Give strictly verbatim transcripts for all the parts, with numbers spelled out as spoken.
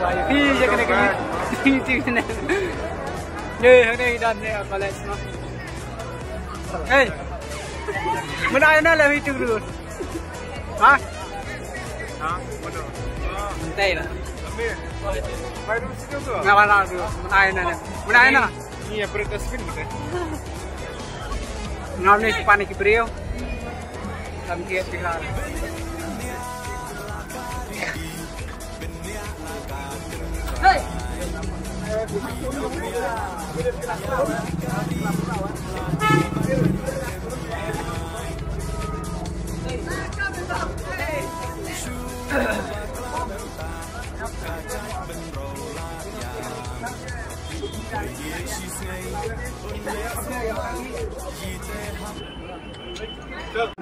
Phi ïa kane ka YouTube channel. Ye, hangne i don ne college no. Hey. Mynta ïa na la hi tu dulu. Ha? Ha? Mynta ïa na. Nga ba la tu. Mynta ïa na. Mynta ïa na. Ni ya perintah spin gitu. Ngam ni sepan ni ki briew. Kam kiat pihar.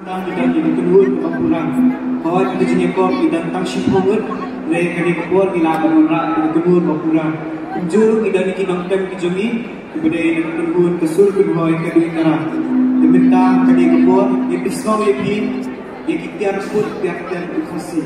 Tang ïa ka kynhun kaba pulang. Hooid, ka jingïakop ki don tang shiphew ngut. Hynrei kane ka por ngi lah ban wanrah ïa ka kynhun ba pulang. Kumjuh ruh ngi don ïa ki nongtem ki jong ngi kiba dei na ka kynhun ka Sur Kynhoi Ka Dei Tara. Te mynta kane ka por ngi pynshong ïa phi ïa ki tiar put tiar tem u Khasi.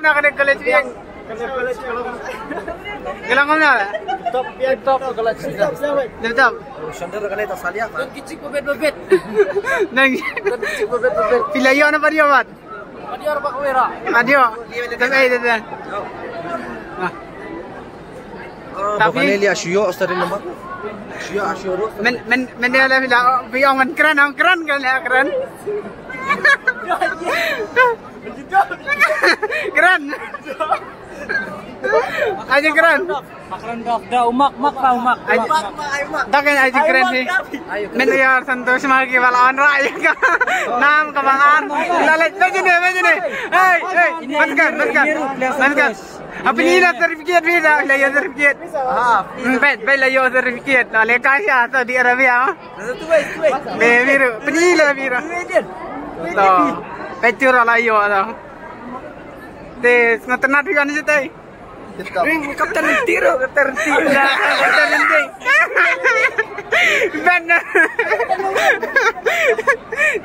Na kane college biang. Gelang mana? Top, top college. Top. Shandar kane ta salia. Kichik bebet bebet. Nang. Kichik bebet bebet. Pila yo na pario bat. Pario ba kawera. Pario. Tapi ai dah. Ah. Tapi kane lia shuyo start number. Shuyo shuyo. Men men men dia lah pila. Biang man keren, am keren kan ya keren. Keren. Aja keren. Makran dah, dah umak, mak dah umak. Aja. Dah kan aja keren sih. Men ya Santosh magi wala on ra ya ka. Nam ka bangan. Lalit bejene bejene. Hey hey. Maskan maskan. Maskan. Apa ni lah certificate ni dah lah ya certificate. Ah. Bet bet lah ya certificate. Lah lekas ya Saudi Arabia. Be biru, peni la biru. To. Pecur la yo to. Te, ngata na tu kan sitai. Ring kapten tiro, kapten tiro. Kapten tiro. Ben.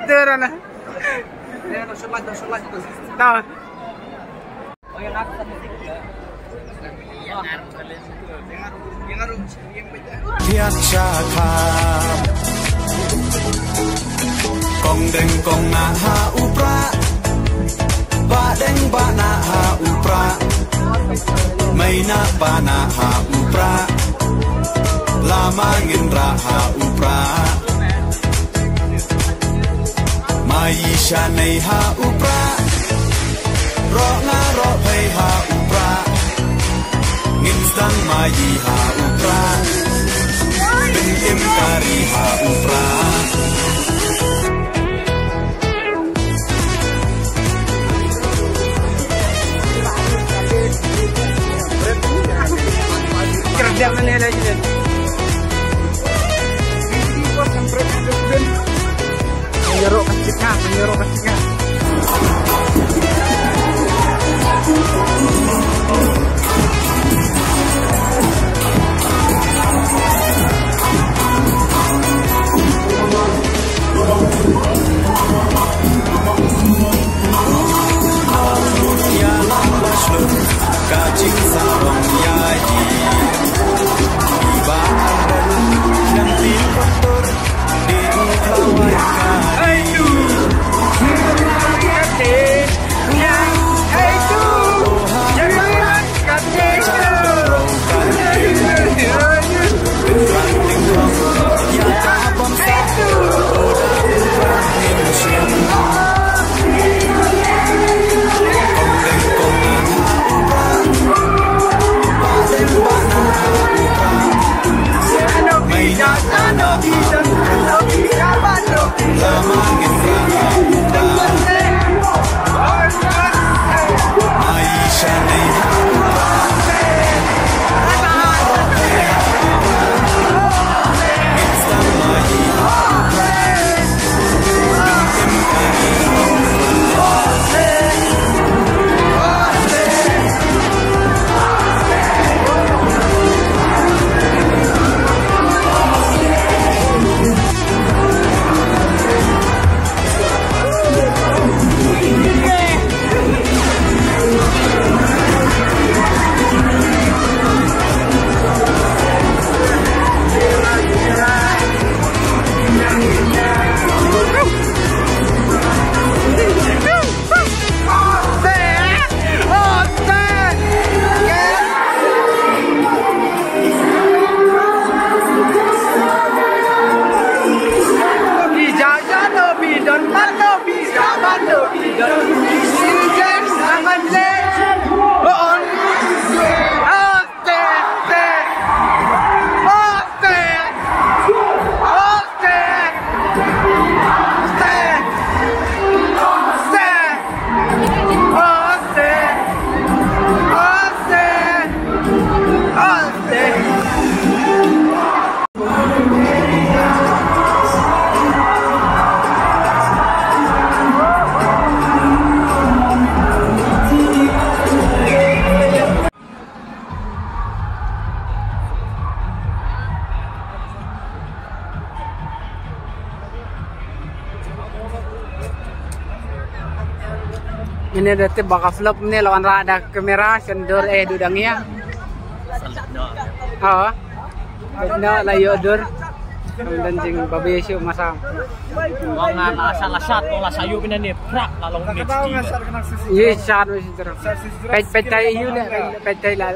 Tiro na. To. Thiat sha kha. Kong deng kong nah ha u prah. Bah deng bah nah ha u prah. Mei nah bah nah ha u prah. Lama ngin rah ha u prah. Mai sha nei ha u prah. Roh nga roh phei ha u prah. Ngin sdang mai ha u prah. Ngin im kari ha u prah. Kerja mana lagi? Nyerok kecil kan, nyerok kecil kan. Ini da tip ba ka flop ni lawan ra da kamera sendor eh du dang ya. Oh. No la yo dur. Kemudian jing babi shu masang. Wang la sat la sat la sayu bina ni prak la long ni. Ye sat wis terus. Pet pet tai yu le pet tai la.